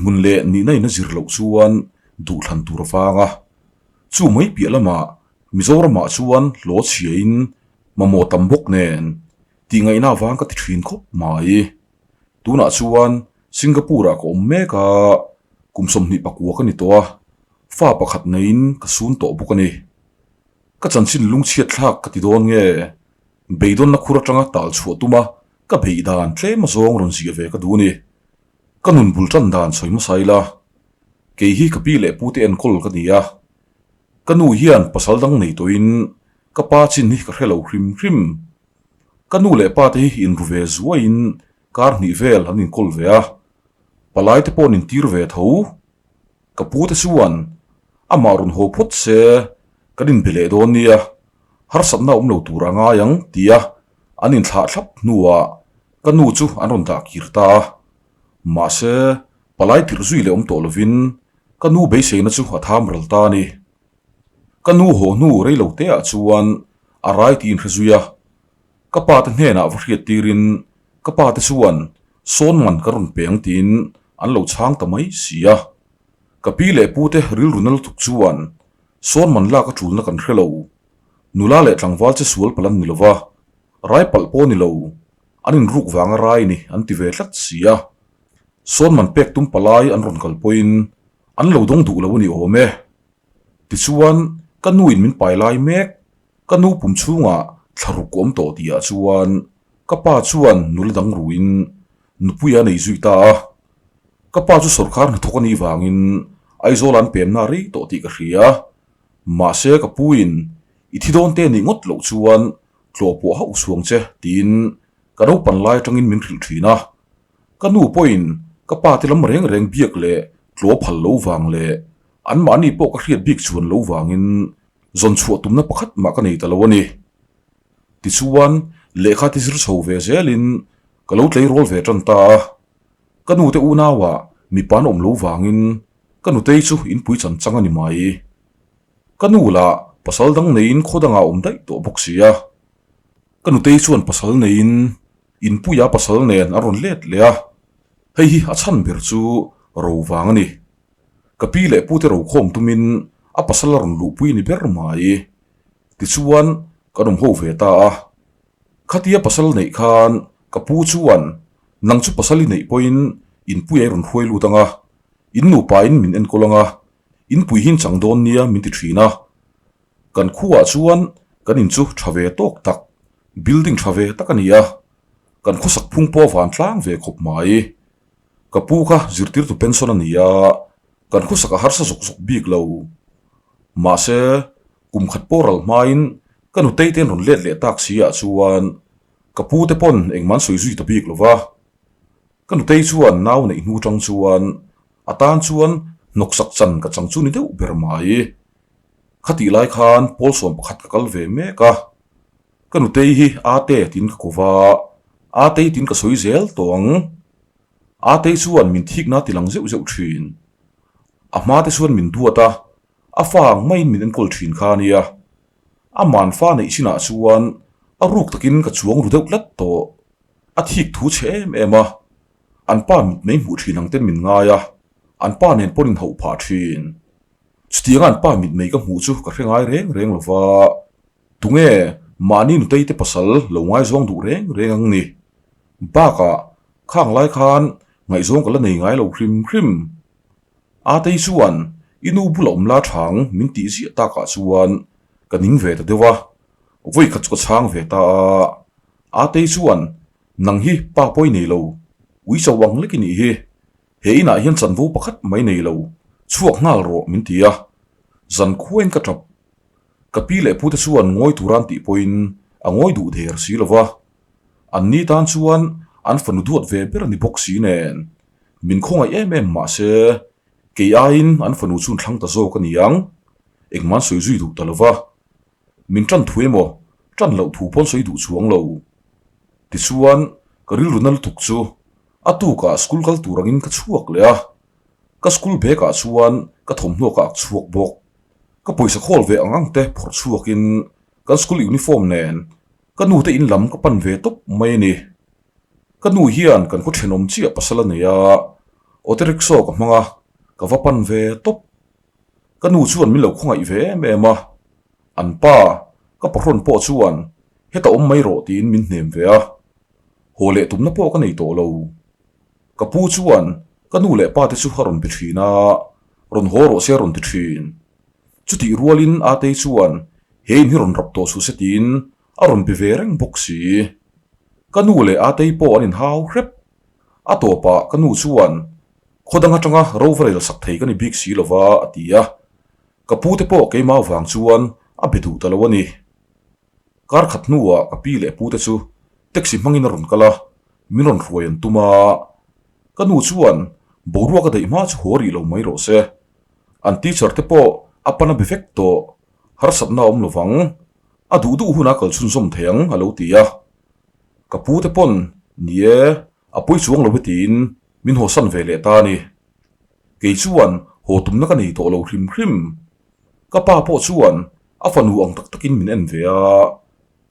Dinhmun leh nihna in a zir loh chuan duhthlan tur a vang a. Chu mai piah lamah Mizoramah chuan hlaw chhiain mamawh tam bawk nen tihngaihna avang ka ti thin khawp mai. Tunah chuan Singapore-ah ka awm mek a, kum 24 ka ni tawh a, fa pakhat neiin ka sun tawh bawk a ni. Ka chanchin lungchhiat thlak ka ti dawn nge? Beidawnna khur atanga tal chhuah tuma ka beih dan tlem azawng rawn ziah ve ka duh a ni. Ka nun bul tan dan sawi hmasa ila, kei hi ka pi leh pute enkawl ka ni a. Ka nu hian pasal dang nei tawhin ka pa chin hi ka hre lo hrim hrim. Ka nu leh pa te hi inru ve zuaiin kar hnih vel an inkawl ve a, palai te pawh an intir ve tho. Ka pu te chuan amah rawn haw phawt se kan inbe leh dawn nia, harsatna awm lo tur a ngai ang tia an inthlah thlap hnuah ka nu chu an rawn dah kir ta a. Mahse, palai tirh zui leh awm tawh lovin ka nu beiseina chu a tham ral ta a ni. Ka nu haw hnu rei lo te ah chuan a rai tiin hre zui a, ka pa te hnenah va hriat tirin ka pa te chuan sawn man ka rawn pe ang tiin an lo chhang ta mai si a. Ka pi leh pu te rilru na lutuk chuan sawn man lak a tulna kan hre lo, nula leh tlangval che sual palh an ni lova, rai palh pawh ni lo, an inruk vanga rai ni an ti ve tlat si a. Sawn man pek tum palai an rawn kal pawhin an lo dawng duh lo a ni awm e. Tichuan, ka nuin min pai lai mek, ka nu pum chhungah thla ruk awm tawh tihah chuan ka pa chuan nula dang ruin nupui a nei zui ta a. Ka pa chu sawrkar hnathawk a nih vangin Aizawl an pemna rei tawh tih ka hria. Mahse, ka puin i thi dawn te nih ngawt loh chuan tlawh pawh hauh suang che tiin ka naupan lai atangin min hrilh thin a. Ka nu pawhin ka pa te lam reng reng biak leh tlaw phal lo vang leh anmahni pawh ka hriat bik chuan lo vangin zawn chhuah tumna pakhat mah ka nei ta lo a ni. Tichuan, lehkha ti zir chho ve zelin ka lo tleirawl ve tan ta a. Ka nu te unauah mipa an awm lo vangin ka nutei chu inpui chan chang a ni mai. Ka nu lah pasal dang neiin khaw dangah a awm daih tawh bawk si a. Ka nutei chuan pasal neiin Inpuia pasal nen a rawn let leh a, hei hi a chhan ber chu ro vang a ni. Ka pi leh pute ro khawm tumin a pasal a rawn luhpui ni ber mai. Tichuan kan awm ho ve ta a. Khatia pasal neih khan ka pu chuan nang chu pasal i neih pawhin Inpuia i rawn hruai lut ang a, in nupain min enkawl ang a, inpui hi in chang dawn nia min ti thin a. Kan khuaah chuan kan in chu tha ve tawk tak, building tha ve tak a ni a, kan khawsak phung pawh a van tlang ve khawp mai. Ka pu kha zirtirtu pension a ni a, kan khawsak a harsa zawk zawk bik lo. Mahse, kum khat pawh ral hmain ka nutei te an rawn let leh tak si ah chuan ka pu te pawn engmah an sawi zui ta bik lo va. Ka nutei chuan nau neih hnu tang chuan a tan chuan hnawksak chan ka chang chu ni deuh ber mai. Khatih lai khan pawl sawm pakhat ka kal ve mek a, ka nutei hi Ate tiin ka ko va, Atei tiin ka sawi zel tawh ang. Atei chuan min thikna ti lang zeuh zeuh thin. A hma te chuan min duat a, a fa ang maiin min enkawl thin kha a nia. A man fa neih chinah chuan a ruk takin ka chuang ru deuh tlat tawh. A thik thu chhe em em a, an pa mitmei hmuh thin ang ten min ngai a, an pa nen pawhin inhauh phah thin. Chutianga an pa mitmei ka hmuh chu ka hre ngai reng reng lo va, tunge mahni nutei te pasal lo ngaizawng duh reng reng ang ni? Bakah khang lai khan ngaihzawng ka la nei ngai lo hrim hrim. Atei chuan i nu bula awm la thang min tih ziah takah chuan ka ning ve ta deuh a, vawi khat chu ka chhang ve ta a. Atei chuan nang hi pa pawi nei lo, ui cho ang lek i nih hi. He inah hian chanvo pakhat mai nei lo, chhuak nghal rawh min ti a, zan khuain ka tap. Ka pi leh pute chuan ngawi tura an tih pawhin a ngawi duh der si lo va, an ni tan chuan an fanu duat ve ber a ni bawk si nen, min khawngaih em em mah se kei aiin an fanu chu an thlang ta zawk a ni ang, engmah an sawi zui duh ta lo va, min tan thu emaw tan loh thu pawn sawi duh chuang lo. Tichuan ka rilru na lutuk chu A tukah school kal tur angin ka chhuak leh a, ka school bag ah chuan ka thawmhnaw ka ak chhuak bawk. Ka pawisa khawl ve ang ang te phawrh chhuakin kan school uniform nen ka nu te in lam ka pan ve tawp mai a ni. Ka nu hian kan khaw thenawm chiah pasal a nei a, Auto rickshaw ka hmang a, ka va pan ve tawp. Ka nu chuan min lo khawngaih ve em em a, an pa ka pahrawn pawh chuan heta awm mai rawh tiin min hnem ve a, haw leh tumna pawh ka nei tawh lo. Ka pu chuan ka nu leh pa te chu a rawn be thin a, rawn haw rawh se a rawn ti thin. Chutih rualin Atei chuan he in hi rawn rap tawh suh se tiin a rawn be ve reng bawk si. Ka nu leh Atei pawh an inhau hrep. A tawpah ka nu chuan khaw dang atanga ro va rel sak thei ka ni bik si lova a ti a. Ka pu te pawh keimah vang chuan a be duh ta lo a ni. Kar khat hnuah ka pi leh pu te chu taxi hmangin a rawn kal a, min rawn hruai an tum a. Ka nu chuan boruak a daih hma chu haw rih lo mai rawh se. An teacher te pawh a pan a be vek tawh, harsatna a awm lo vang. A duh duh hunah kal chhunzawm thei ang a lo ti a. Ka pu te pawn ni e, a pawi chuang lo e tiin min hawsan ve leh ta a ni. Kei chuan haw tumna ka nei tawh lo hrim hrim. Ka pa pawh chuan a fanu ang tak takin min en ve a,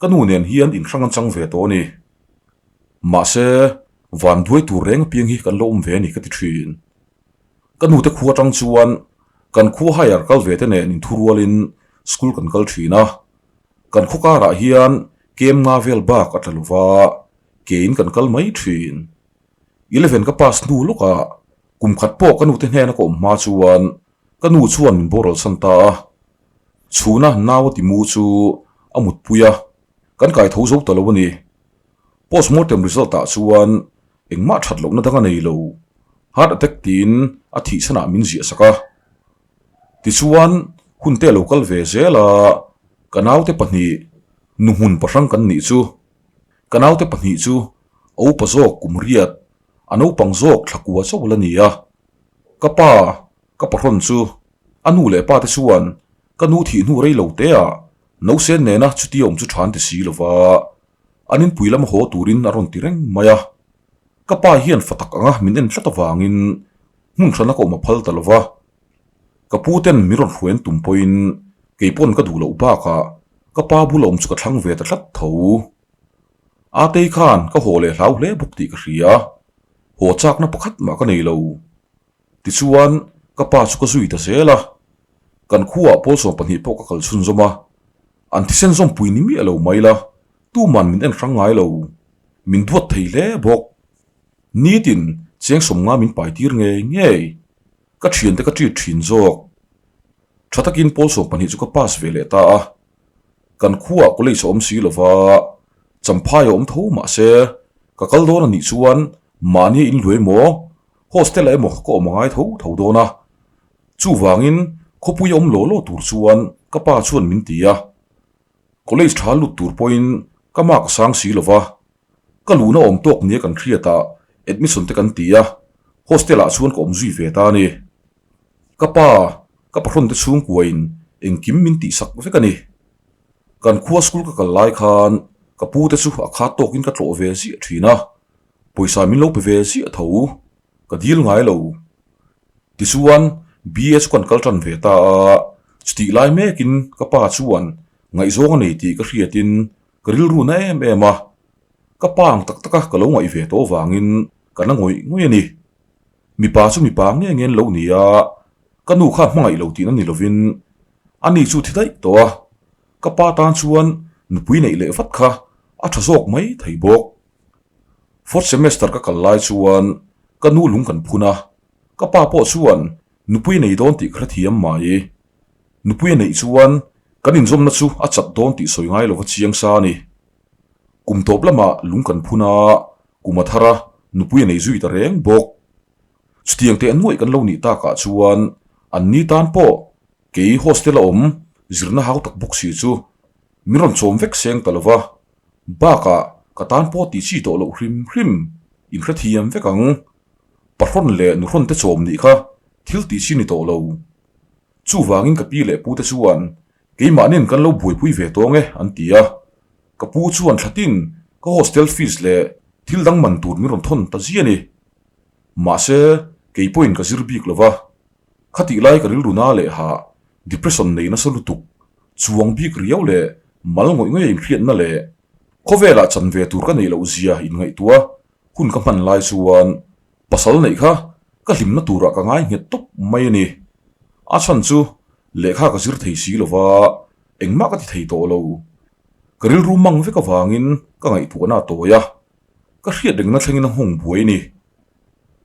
ka nu nen hian inhrang an chang ve tawh a ni. Mahse, van duai tur reng apiang hi kan lo awm ve a ni ka ti thin. Ka nute khua atang chuan kan khua higher kal ve te nen inthurualin school kan kal thin a, kan khaw karah hian kem nga vel bak a tla lova, kein kan kal mai thin. Eleven ka pass hnu lawkah kum khat pawh ka nute hnena ka awm hma chuan Ka nu chuan min boral san ta a, chhuna nau a ti mu chu a mutpui a, kan kai tho zo ta lo a ni. Postmortem result ah chuan engmah that lohna dang a nei lo, heart attack tiin a thih chhanah min ziah sak a. Tichuan hun te a lo kal ve zel a, ka naute pahnih nuhmun pahrang kan nih chu. Ka naute pahnih chu a upa zawk kum riat, a naupang zawk thlakua chauh la ni a. Ka pa Ka pahrawn chu a nu leh pa te chuan ka nu thih hnu rei lo te ah Nausen nena chuti awm chu tha an ti si lova, an inpui lama haw turin a rawn ti reng mai a. Ka pa hian fa tak anga min en tlat avangin hmun hrana ka awm a phal ta lova. Ka pu ten min rawn hruai an tum pawhin kei pawn ka duh loh bakah ka pa bula awm chu ka thlang ve ta tlat tho. Atei khan ka haw leh hlau hle bawk tih ka hria, haw chakna pakhat mah ka nei lo. Tichuan, ka pa chu ka zui ta zel a, kan khuaah pawl 12 pawh ka kal chhunzawm a, an thisen zawmpui ni miah lo mai la, tuman min en hrang ngai lo, min duat thei hle bawk. Nitin cheng 50 min pai tir ngei ngei, ka thiante ka treat thin zawk. Tha takin pawl 12 chu ka pass ve leh ta a, kan khuaah college a awm si lova, Champhai a awm tho mahse, ka kal dawn a nih chuan mahni a inluai maw? Hostel ah emaw ka awm a ngai tho tho dawn a, chuvangin khawpui a awm law law tur chuan ka pa chuan min ti a, college tha lut tur pawhin ka mark a sang si lova, ka luhna awm tawk nia kan hriat ah admission te kan ti a, hostel ah chuan ka awm zui ve ta a ni. Ka pa, ka pahrawn te chhungkua in engkim min tihsak vek a ni. Kan khua school ka kal lai khan ka pu te chu a khat tawkin ka tlawh ve ziah thin a, Pawisa min lo pe ve ziah tho, ka dil ngai lo. Tichuan, BA chu kan kal tan ve ta a, chutih lai mekin ka pa chuan ngaihzawng a nei tih ka hriatin ka rilru na em em a, ka pa ang tak taka ka lo ngaih ve tawh avangin ka la ngawih ngawih a ni. Mipa chu mipa nge nge an lo ni a, ka nu kha hmangaih lo tihna ni lovin ani chu thi daih tawh a, ka pa tan chuan nupui neih leh vat kha a tha zawk mai thei bawk. Fourth semester ka kal lai chuan ka nu lung kan phun a, ka pa pawh chuan nupui a nei dawn tih ka hrethiam mai. Nupui a neih chuan kan inzawmna chu a chat dawn tih sawi ngai lova chiang sa a ni. Kum tawp lamah lung kan phun a, kum a thar a, nupui a nei zui ta reng bawk. Chutiang teh nuaih kan lo nih takah chuan an ni tan pawh kei hostel a awm zirna hau tak bawk si chu min rawn chawm vek seng ta lova. Bakah ka tan pawh tih chi tawh loh hrim hrim in hrethiam vek ang. Pahrawn leh nuhrawn te chawm nih kha thil tih chi ni tawh lo. Chuvangin ka pi leh pu te chuan keimahnin kan lo buaipui ve tawng e an ti a. Ka pu chuan thlatin ka hostel fees leh thil dang man tur min rawn thawn ta zia ni. Mahse kei pawhin ka zir bik lova. Khatih lai ka rilru na leh hah depression nei nasa lutuk chuang bik riau leh mal ngawih ngawih a inhriatna leh khawvelah chan ve tur ka neih loh zia inngaihtuah hun ka hman lai chuan pasal neih kha. Ka hlimna turah ka ngai nghet tawp mai a ni. A chhan chu lehkha ka zir thei si lova, engmah ka ti thei tawh lo. Ka rilru mang vek avangin ka ngaihtuahna a tawi a, ka hriat rengna thlengin a nghawng buai a ni.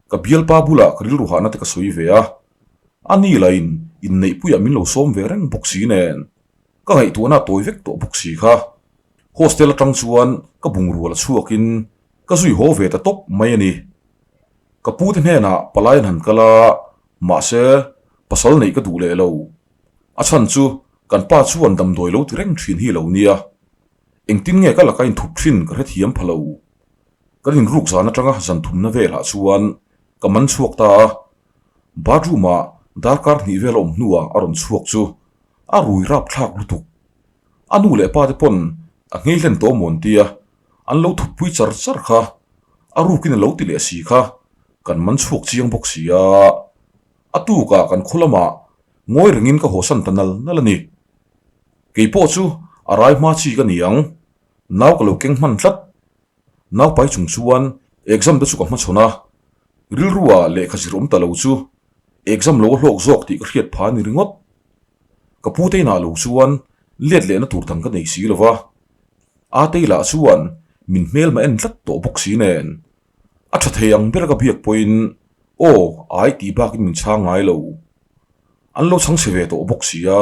Ka bialpa bulah ka rilru hahna te ka sawi ve a, a ni lahin inneihpuiah min lo sawm ve reng bawk si nen, ka ngaihtuahna a tawi vek tawh bawk si kha. Hostel atang chuan ka bungrua la chhuakin ka zui haw ve ta tawp mai a ni. Ka pu te hnenah palai an han kal a, mahse pasal neih ka duh leh lo. A chhan chu kan pa chuan damdawi lo ti reng thin hi lo nia. Engtin nge ka laka inthup thin ka hrethiam pha lo. Kan inruk zan atanga zan thumna velah chuan ka man chhuak ta a, bathroom ah darkar hnih vel a awm hnuah a rawn chhuak chu a rui rapthlak lutuk. A nu leh pa te pawn a nghei hlen tawh mawn tia an lo thutpui char char kha, a rukin a lo ti leh si kha, kan man chhuak chiang bawk si a, a tukah kan khaw lamah ngawi rengin ka hawsan ta nal nal a ni. Kei pawh chu a rai hma chi ka ni ang, nau ka lo keng hman tlat. Nau pai chung chuan exam te chu ka hmachhawn a, rilrua lehkha zir awm ta lo chu exam lo a hlawk zawk tih ka hriat pha a ni ringawt. Ka pu te inah lo chuan let lehna tur dang ka nei si lo va. Atei lah chuan min hmelma en tlat tawh bawk si nen, a tha thei ang ber ka biak pawhin aw ai tih bakin min chhang ngai lo. An lo chhang chhe ve tawh bawk si a,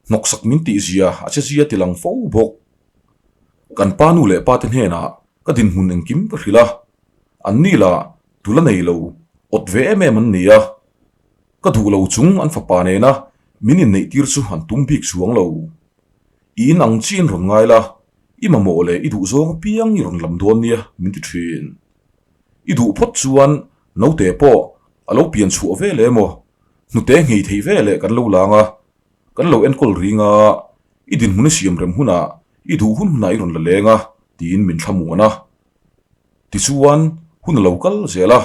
hnawksak min tih zia a che zia ti lang fo bawk. Kan pa nu leh pa te hnenah ka dinhmun engkim ka hrilh a, an ni lah tula nei lo awt ve em em an ni a, ka duh lo chung an fapa nena min inneih tir chu an tum bik chuang lo. I in ang chiin rawn ngai la, i mamawh leh i duh zawng apiang i rawn lam dawn nia min ti thin. I duh phawt chuan naute pawh a lo pian chhuah vel emaw, hnute nghei thei veleh kan lo lang a, kan lo enkawl ring a, i dinhmun i siam rem hunah i duh hun hunah i rawn la leng a tiin min thlamuan a. Tichuan hun a lo kal zel a,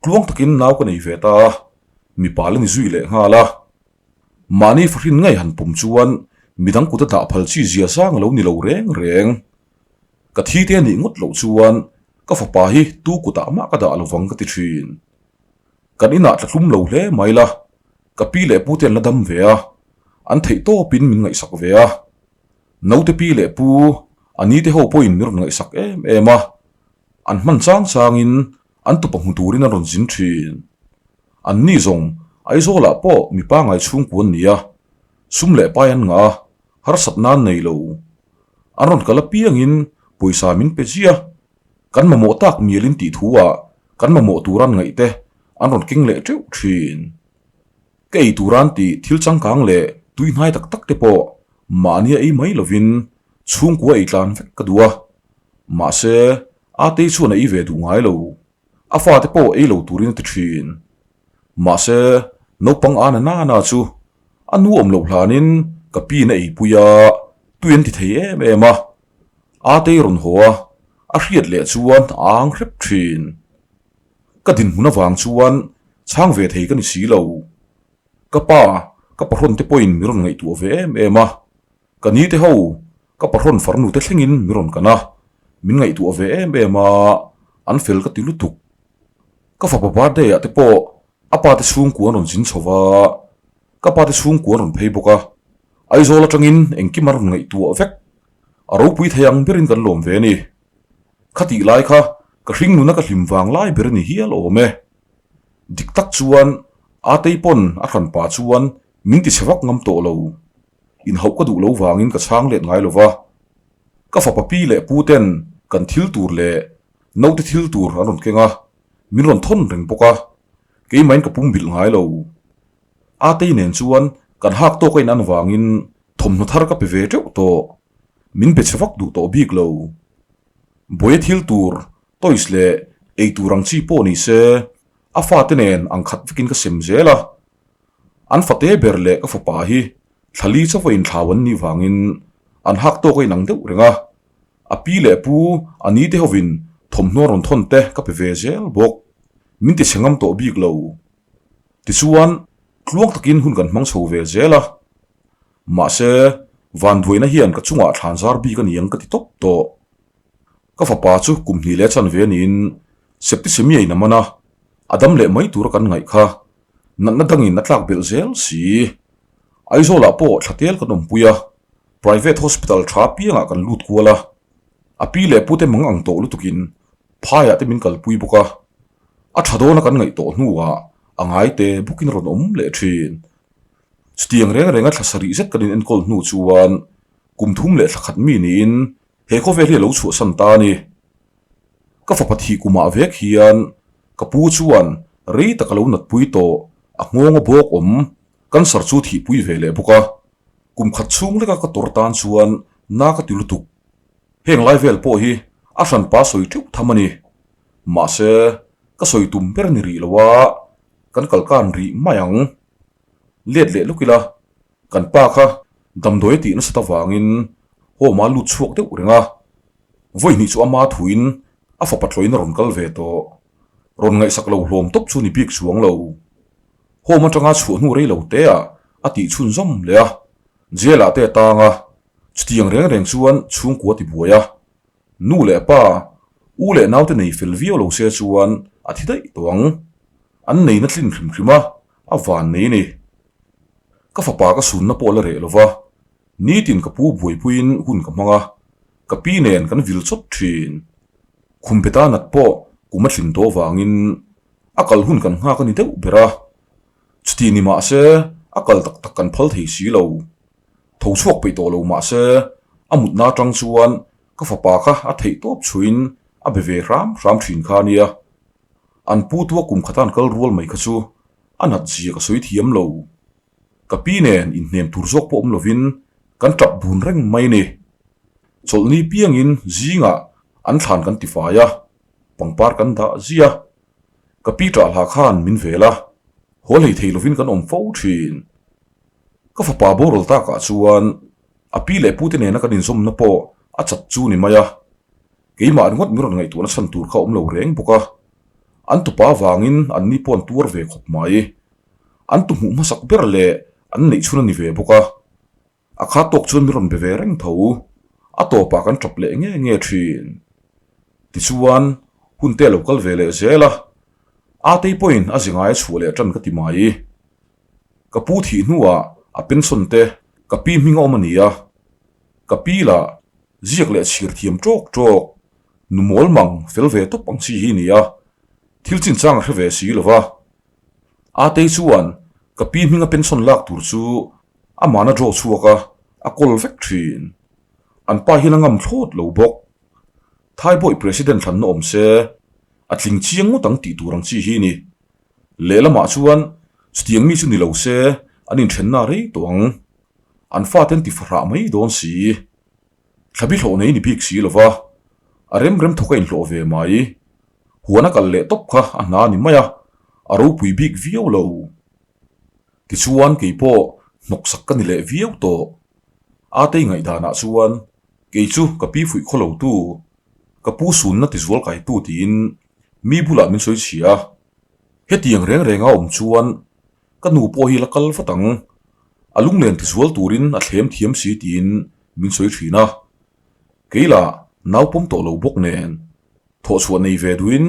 tluang takin nau ka nei ve ta a, mipa la ni zui leh nghal a. Mahni fahrin ngei han pawm chuan midang kut a dah phal chi zia sang a lo ni lo reng reng. Ka thi te anih ngawt loh chuan ka fapa hi tu kutah mah ka dah lovang ka ti thin. Kan inah tla tlum lo hle mai la, ka pi leh pu te an la dam ve a, an theih tawpin min ngaihsak ve a. Naute pi leh pu a ni te ho pawhin min rawn ngaihsak em em a, an hman chang changin an tupa hmu turin an rawn zin thin. An ni zawng Aizawlah pawh mi pangai chhungkua an ni a, sum leh pai an ngah a, harsat nan nei lo. An rawn kal apiangin pawisa min pe zia. Kan mamawh tak mialin tih thu ah kan mamawh tur an ngaih te an rawn keng leh teuh thin. Ka ei tur an tih thil changkang leh tui hnai tak tak te pawh mahnia ei mai lovin chhungkua ei tlan vek ka duh a. Mahse, Atei chuan a ei ve duh ngai lo. A fate pawh ei lo turin a ti thin. Mahse, naupang ana nana chu a nu awm loh hlanin ka piin a eipui a, tui an ti thei em em a. Atei rawn haw a, a hriat leh chuan a ang hrep thin. Ka dinhmun avang chuan chhang ve thei ka ni si lo. Ka pa, ka pahrawn te pawhin min rawn ngaihtuah ve em em a. Ka ni te ho, ka pahrawn farnu te thlengin min rawn kan a, min ngaihtuah ve em em a, an fel ka ti lutuk. Ka fapa birthday ah te pawh a pa te chhungkua an rawn zin chho va, ka pa te chhungkua an rawn phei bawk a, Aizawl atangin engkim an rawn ngaihtuah vek, a ropui thei ang berin kan lawm ve a ni. Khatih lai kha ka hring nuna ka hlim vang lai ber a ni hial awm e. Dik tak chuan Atei pawn a hranpa chuan min ti chhe vak ngam tawh lo. Inhauh ka duh lo vangin ka chhang let ngai lo va. Ka fapa pi leh pu ten kan thil tur leh naute thil tur an rawn keng a, min rawn thawn reng bawk a, keimahin ka pum bilh ngai lo. Atei nen chuan kan hak tawk a in an vangin thawmhnaw thar ka pe ve teuh tawh, min be chhe vak duh tawh bik lo. Buaia thil tur, toys leh ei tur ang chi pawh ni se, a fate nen ang khat vekin ka sem zel a. An fate ber leh ka fapa hi thlali chauha inthlau an nih vangin an hak tawk a inang deuh reng a, a pi leh pu a ni te hovin thawmhnaw rawn thawn te ka pe ve zel bawk. Min ti chhe ngam tawh bik lo. Tichuan, tluang takin hun kan hmang chho ve zel a. Mahse, vanduaina hian ka chungah thlan zar bik a ni ang ka ti tawp tawh. Ka fapa chu kum hnih leh chanve niin septicemia in a man a. A dam leh mai tura kan ngaih kha natna dangin a tlak belh zel si. Aizawlah pawh thlatel kan awmpui a, private hospital tha piangah kan lut kual a. A pi leh pute mang ang tawh lutukin phaiah te min kalpui bawk a. A tha dawna kan ngaih tawh hnuah a ngai te bawkin rawn awm leh thin. Chutiang reng renga thla sarih zet kan inenkawl hnu chuan kum thum leh thla khat mi niin he khawvel hi a lo chhuahsan ta a ni. Ka fapa thih kumah vek hian ka pu chuan rei tak a lo natpui tawh, a nghawng a bawk awm, cancer chu thihpui ve leh bawk a. Kum khat chhung leka ka tawr tan chuan na ka ti lutuk. Heng lai vel pawh hi a hranpa sawi teuh tham a ni. Mahse, ka sawi tum ber ni rih lo a, kan kalkan rih mai ang. Let leh lawk ila, kan pa kha damdawi a tih nasat avangin home-a lut chhuak deuh reng a. Vawi hnih chu ama thuin a fapa tlawiin a rawn kal ve tawh. Rawn ngaihsak lo hlawm tawp chu ni bik chuang lo. Home atanga chhuah hnu rei lo te ah a tih chhunzawm leh a, jail ah te a tang a, chutiang reng reng chuan chhungkua ti buai a. Nu leh pa, u leh naute nei fel viau lo se chuan a thi daih tawh ang. An nei na tlin hrim hrim a, a van nei a ni. Ka fapa ka sunna pawh la reh lo va, nitin ka pu buaipuiin hun ka hmang a, ka pi nen kan vil chawt thin. Khum beta nat pawh kum a tlin tawh vangin a kal hun kan nghak a ni deuh ber a. Chuti ni mah se a kal tak tak kan phal thei si lo. Tho chhuak peih tawh lo mah se a mutna atang chuan ka fapa kha a theih tawp chhuin a be ve hram hram thin kha a nia. An pu tua kum khata an kal rual mai kha chu a nat zia ka sawi thiam lo. Ka pi nen inhnem tur zawk pawh awm lovin kan tap dun reng mai a ni. Chawlhni piangin zingah an thlan kan tifai a, pangpar kan dah zia. Ka pi ṭah hla khan min vel a, haw hlei thei lovin kan awm fo thin. Ka fapa boral takah chuan a pi leh pute nena kan inzawmna pawh a chat chu ni mai a, keimah ringawt min rawn ngaihtuahna chhan tur kha a awm lo reng bawk a. An tupa avangin anni pawh an tuar ve khawp mai. An tu hmuh hmasak ber leh an neih chhun a ni ve bawk a. A kha tawk chuan min rawn be ve reng tho. A tawpah kan tap leh nge nge thin. Tichuan, hun te a lo kal ve leh zel a. Atei pawhin a zi ngai a chhuah leh tan ka ti mai. Ka pu thih hnuah a pension te ka pi hming a awm a ni a. Ka pi lah ziak leh chhir thiam tawk tawk, nu mawl mang fel ve tawp ang chi hi a ni a. Thil chinchang a hre ve si lo va. Atei chuan ka pi hminga pension lak tur chu Amahna draw chhuak a, a kawl vek thin. An pa hian a ngam thlawt lo bawk. Thaibawih President thlanna awm se, a tling chiang ngawt ang tih tur ang chi hi a ni. Lehlamah chuan chutiang mi chu ni lo se, an inthenna rei tawh ang. An fate an ti fahrah mai dawn si. Thlabi hlawh nei ni bik si lo va, a rem rem thawk a inhlawh ve mai. Huan a kal leh tawp kha a hna a ni mai a, a ropui bik viau lo. Tichuan kei pawh hnawksak ka ni leh viau tawh. Atei ngaihdanah chuan kei chu ka pi fuih khaw lo tu, ka pu sunna tizual kai tu tiin mi bulah min sawi chhia a. Hetiang reng renga awm chuan ka nu pawh hi la kal vat ang, a lunglen tizual turin a thlem thiam si tiin min sawi thin a. Kei lah nau pawm tawh lo bawk nen thawhchhuah nei ve duhin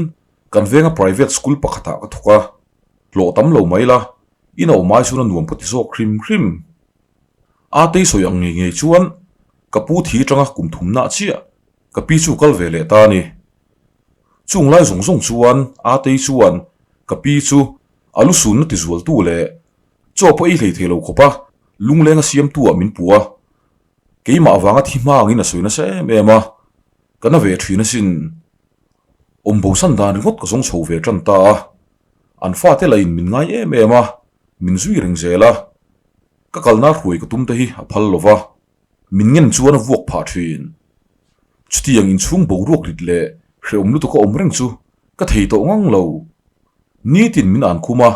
kan venga private school pakhatah ka thawk a. Hlawh tam lo mai la, i no mai chuan a nuam ka ti zawk hrim hrim. Atei sawi ang ngei ngei chuan ka pu thi atanga kum thumna chiah ka pi chu kal ve leh ta a ni. Chung lai zawng zawng chuan Atei chuan ka pi chu a lu sunna ti zualtu leh chaw pawh ei hlei thei lo khawpa lunglenga siamtu ah min pu a. Keimah avanga thi hma angin a sawi nasa em em a, ka na ve thin asin. Awm bosan dan ringawt ka zawng chho ve tan ta a, an fate lahin min ngai em em a, min zui reng zel a. Ka kalna hruai ka tum te hi a phal lo va, min ngen chuan a vuak phah thin. Chutiang inchhung boruak rit leh hrehawm lutuk a awm reng chu ka thei tawh ngang lo. Nitin min an khum a,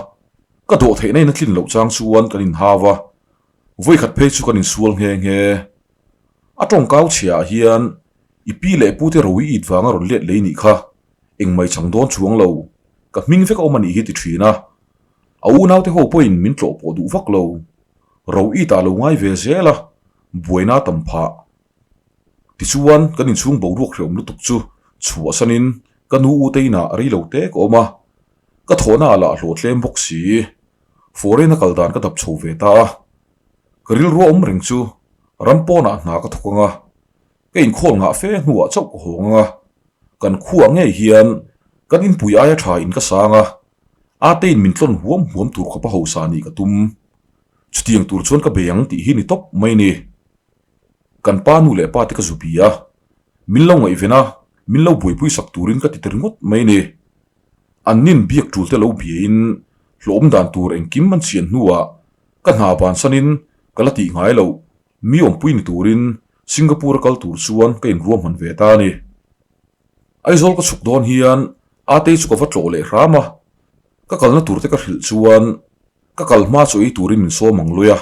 ka dawh theihna in a tlin loh chang chuan kan inhau a, vawikhat phei chu kan insual nghe nghe. A tawngkau chhiah ah hian i pi leh pu te ro i it vanga rawn let lei nih kha engmai chang dawn chuang lo, ka hming vek a awm a nih hi ti thin a. A unaute ho pawhin min tlawh pawh duh vak lo. Ro it ah lo ngai ve zel a, buaina a tam phah. Tichuan kan inchhung boruak hrehawm lutuk chu chhuahsanin ka nu u te inah rei lo te ka awm a. Ka thawhna ah lah hlawh tlem bawk si. Foreign a kal dan ka dap chho ve ta a. Ka rilru a awm reng chu ram pawnah hna ka thawk ang a, ka inkhawl ngah fe hnuah chauh ka hawng ang a. Kan khuah ngei hian kan inpui aia tha in ka sang a, Atein min tlawn huam huam tur khawpa hausa nih ka tum. Chutiang tur chuan ka bei ang tih hi ni tawp mai ni. Kan pa nu leh pa te ka zu bi a, min lo ngaihven a, min lo buaipui sak turin ka ti ta ringawt mai ni. An nin biak tul te lo biain hlawm dan tur engkim an chian hnuah ka hna bansanin ka la tih ngai loh mi awmpui ni turin Singapore a kal tur chuan ka inruahman ve ta a ni. Aizawl ka chhuk dawn hian Atei chu ka va tlawh leh hram a, ka kalna tur te ka hrilh chuan ka kal hma chu ei turin min sawm ang lui a,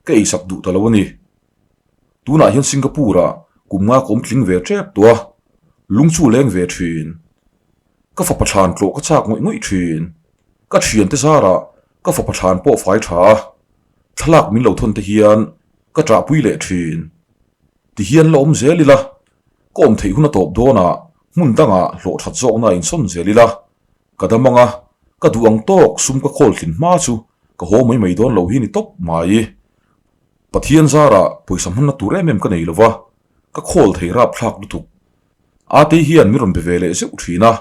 ka eisak duh ta lo a ni. Tunah hian Singapore ah kum nga ka awm tling ve tep tawh a, lung chu leng ve thin. Ka fapa thlan tlawh ka chak ngawih ngawih thin. Ka thiante zarah ka fapa thlan pawh fai tha a, thlalak min lo thawn te hian ka ṭahpui leh thin. Tihian la awm zel ila, ka awm theih hun a tawp dawnah hmun dangah hlawh that zawkna a insawn zel ila, ka dam ang a, ka duh ang tawk sum ka khawl thin hma chu ka haw mai mai dawn lo hi ni tawp mai. Pathian zarah pawisa hmanna tur em em ka nei lo va, ka khawl thei rapthlak lutuk. Atei hian min rawn be ve leh zeuh thin a,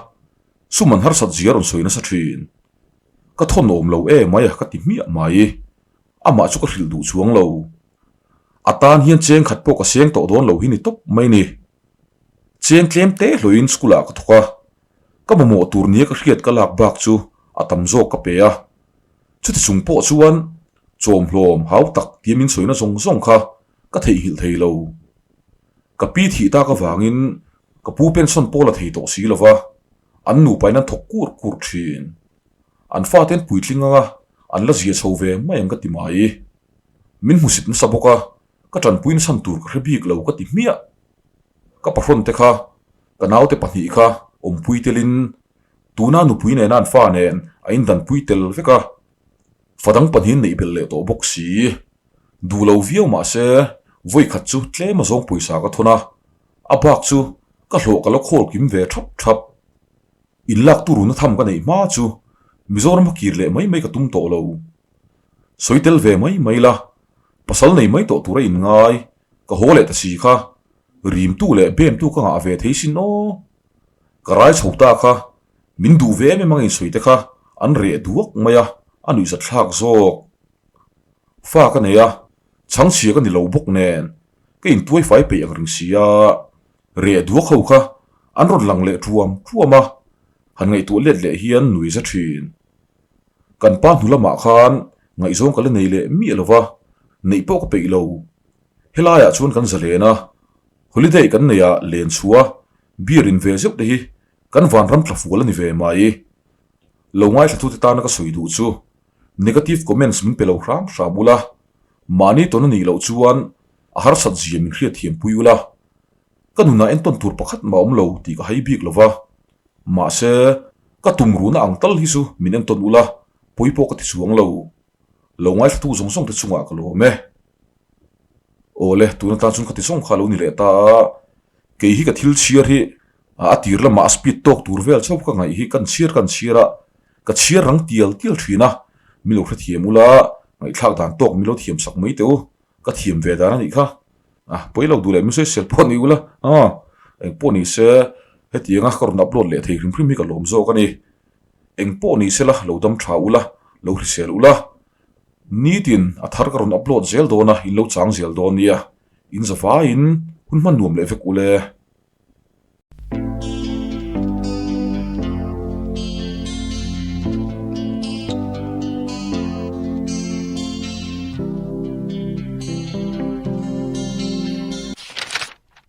sum an harsat zia rawn sawi nasa thin. Ka thawn awm lo em mai a ka ti hmiah mai. Amah chu ka hrilh duh chuang lo. A tan hian cheng khat pawh ka seng tawh dawn lo hi ni tawp mai ni. Cheng tlem te hlawhin school ah ka thawk a, ka mamawh tur nia ka hriat ka lak bak chu a tam zawk ka pe a. Chuti chung pawh chuan chawmhlawm hau tak tia min sawina zawng zawng kha ka theihnghilh thei lo. Ka pi thih tak avangin ka pu pension pawh la thei tawh si lova, an nupain an thawk kur kur thin. An fate an puitling anga an la zia chho ve mai ang ka ti mai. Min hmusit nasa bawk a, ka tanpui nasan tur ka hre bik lo ka ti hmiah. Ka pahrawn te kha, ka naute pahnih kha awmpui telin Tuna nupui nena an fa nen a indanpui tel vek a, fa dang pahnihin neih belh leh tawh bawk si. Duh lo viau mah se, vawi khat chu tlem a zawng pawisa ka thawn a, a bak chu ka hlawh ka la khawl kim ve thap thap. Inlak turuna tham ka neih hma chu Mizoram a kir leh mai mai ka tum tawh lo. Sawi tel ve mai mai la, pasal nei mai tawh tur a inngai, ka haw leh ta si kha, rimtu leh bemtu ka ngah ve thei sin aw. Ka rai chho ta kha, min duh ve em em ang insawi te kha an reh duak mai a, a nuihzat thlak zawk. Fa ka nei a, chhangchhia ka ni lo bawk nen, ka intuai fai peih ang ring si a, reh duak ho kha an rawn lang leh thuam thuam a, han ngaihtuah let leh hian nui za thin. Kan pa hnu lamah khan ngaihzawng ka la nei leh miah lo va, neih pawh ka peih lo. Helaiah chuan kan zalen a, Holiday kan nei a, len chhuah a, beer in ve zeuh te hi kan vanram tla fual a ni ve mai. Lo ngaithlatute tana ka sawi duh chu negative comments min pe lo hram hram ula, mahni tawn a nih loh chuan a harsat zia min hriatthiam pui ula, ka nunah entawn tur pakhat mah awm lo tih ka hai bik lo va, mahse ka tumruhna ang tal hi chu min entawn ula pawi pawh ka ti chuang lo. Lo ngaithlatu zawng zawng te chungah ka lawm e. Awle, tun atan chuan ka ti zawng kha a lo ni leh ta a, kei hi ka thil chhiar hi a tir lamah a speed tawk tur vel chauh ka ngaih hi kan chhiar kan chhiar a, ka chhiar rang tial tial thin a, mi lo hrethiam ula, ngaihthlak dan tawk mi lo thiam sak mai teh u, ka thiam ve dan a nih kha, a pawi lo duh leh min sawisel pawh a ni ula, aw engpawh ni se hetianga ka rawn upload leh thei hrim hrim hi ka lawm zawk a ni, engpawh ni sela lo dam tha ula, lo hrisel ula. Nitin a thar ka rawn upload zel dawn a, in lo chang zel dawn nia. In zavaiin hun hman nuam leh vek ule.